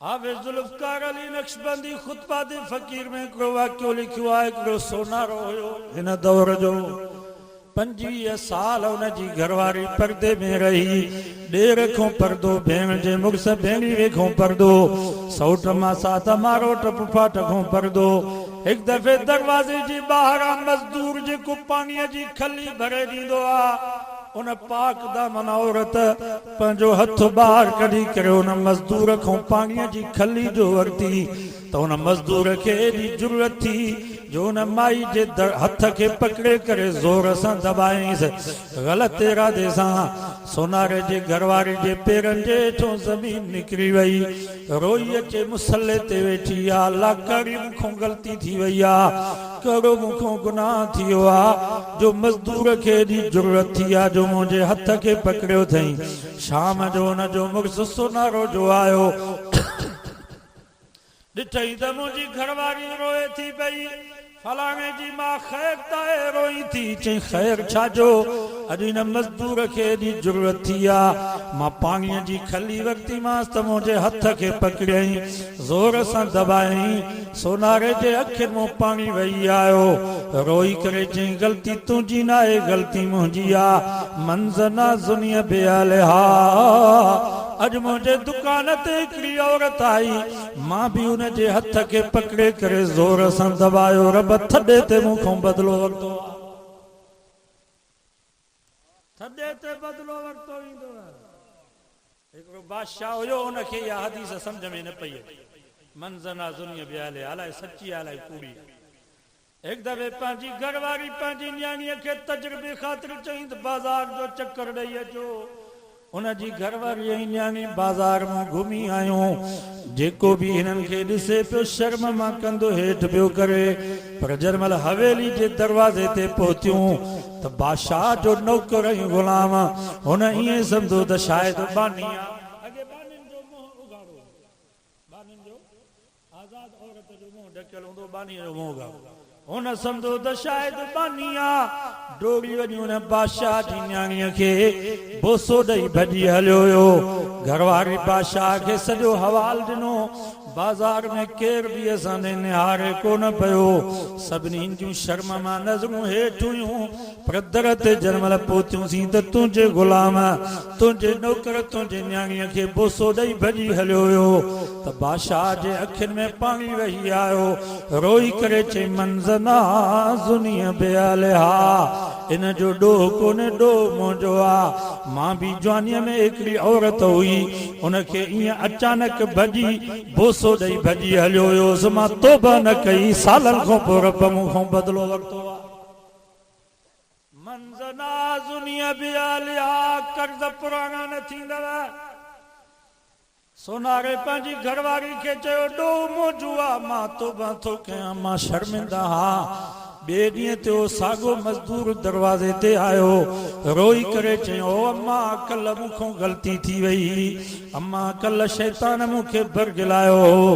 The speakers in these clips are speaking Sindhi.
حافظ ذوالفقار علي نقشبندي خطباتي فقير ۾ هڪڙو واقعو لکيو آهي، هڪڙو سونارو هيو هن دور جو، 25 سال ان جي گهرواري پردي ۾ رهي، ڏير کان پردو، ڀيڻ جي مڙس ڀيڻيوي کان پردو، سئوٽ ماسات ماروٽ پڦاٽ کان پردو. هڪ دفعي دروازي جي ٻاهران مزدور جيڪو پاڻيء جي کلي ڀري ڏيندو آ، ان پاڪ دامن عورت پنهنجو هٿ ٻاهر ڪڍي ڪري ان مزدور کان پاڻيء جي کلي جو ورتي ته ان مزدور کي ايڏي جرئت ٿي جو ان مائي جي هٿ کي پڪڙي ڪري زور سان دٻايائينس. غلط ارادي سان سوناري جي گهرواري جي پيرن جي هيٺون زمين نڪري وئي. روئي اچي مصلي تي ويٺي، يا الله ڪهڙي مون کان غلطي ٿي وئي آ، ڪهڙو مون کان گناهه ٿي ويو آ جو مزدور کي ايڏي جرئت ٿي آ جو منهنجي هٿ کي پڪڙيو اٿئين. شام جو ان جو مڙس سونارو جو آيو، ڏٺئين ته منهنجي گهرواري روئي ٿي پئي. فلاڻي جي ماء خير ته آهي روئين ٿي. چيائين خير ڇا جو، اڄ هن مزدور کي ايڏي جرئت ٿي آ. مان پاڻيء جي کلي ورتيمانس ته منهنجي هٿ کي پڪڙيائين، زور سان دٻايائين. سوناري جي اکين مان پاڻي وهي آيو. روئي ڪري چيائين غلطي تنهنجي ناهي، غلطي منهنجي آ. من زنا زني باهلها. اڄ منهنجي دڪان تي هڪڙي عورت آئي. مان به ان جي هٿ کي پڪڙي ڪري زور سان دٻايو، رب ٿڏي تي مون کان بدلو ورتو آ. ٿڏي تي بدلو ورتو ويندو آ. هڪڙو بادشاهه هيو، ان کي اها حديث سمجهه ۾ نه پئي اچي، من زنا زني باهلها، الائي سچي آ الائي ڪوڙي آ. هڪ دفعي پنهنجي گهر واري پنهنجي نياڻيء کي تجربي خاطر چيائين ته بازار جو چڪر ڏئي اچو. ان جي گهر واري ۽ نياڻي بازار مان گهمي آيون. جيڪو به هنن کي ڏسي پيو شرم مان ڪنڌ هيٺ پيو ڪري. پر جنهن مهل حويلي جي دروازي تي پهتيون ته بادشاهه جو نوڪر ۽ غلام هن ائين سمجهيو ته شايد ٻانهي آ. اڳي ٻانهين جو منهن اگهاڙو هوندو هو. ٻانهين جو آزاد عورت جو منهن ڍڪيل هوندو، ٻانهيء جو منهن اگهاڙو. هن سمجهيو ته شايد ٻانهي آ. ڊوڙي وڃي ان بادشاهه جي نياڻيء کي بوسو ڏئي ڀڄي هليو ويو. گهرواري بادشاهه کي سڄو حوال ڏنو. بازار ۾ ڪير به اسان ڏي نهاري ڪونه پيو. سڀني جون شرم مان نظرون هيٺ هيون. پر در تي جنهن مهل پهتيونسين ته تنهنجي غلام، تنهنجي نوڪر تنهنجي نياڻيء کي بوسو ڏئي ڀڄي هليو ويو ته بادشاهه جي اکين ۾ پاڻي وهي آيو. روئي ڪري چيائين، من زنا زني باهلها، ان جو ڏوهه ڪونهي، ڏوهه منهنجو آ. مان به جوانيء ۾ هڪڙي عورت هئي، ان کي ائين اچانڪ ڀڄي بوسو ڏئي ڀڄي هليو ويو هوس، مان توبه نه ڪئي، سالن کان پوء رب مون کان بدلو ورتو آ. من زنا زني باهلها، قرض پراڻا نه ٿيندڙ. سوناري پنهنجي گهرواري کي چيو، ڏوهه منهنجو آ، مان توبه ٿو ڪيان، مان شرمنده آهيان. ٻئي ڏينهن تي اهو ساڳو مزدور دروازي تي آيو، روئي ڪري چيائين، او اما، ڪلهه مون کان غلطي ٿي وئي. اما، ڪلهه شيطان مون کي برغلايو هو،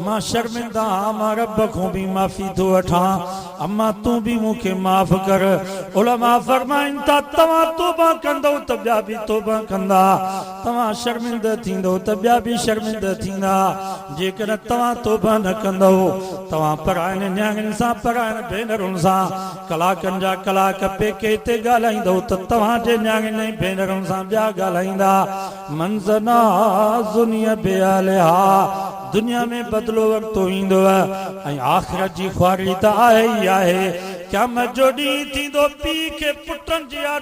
مان شرمنده آهيان، مان رب کان به معافي ٿو وٺان. اما تون به مون کي معاف ڪر. علماء فرمائن ٿا، توهان توبه ڪندؤ ته ٻيا به توبه ڪندا، توهان شرمنده ٿيندؤ ته ٻيا به شرمنده ٿيندا، جيڪڏهن توهان توبه نه ڪندؤ، توهان پراين نياڻين سان، پراين ڀينرن سان ڪلاڪن جا ڪلاڪ پيڪي تي ڳالهائيندؤ ته توهان جي نياڻين ۽ ڀينرن سان ٻيا ڳالهائيندا. من زنا زني باهلها، دنيا ۾ بدلو ورتو ويندو ۽ آخرت جي خواري ته آهي ئي آهي. قيامت جو ڏينهن ٿيندو پيء کي پٽن جي آڏو.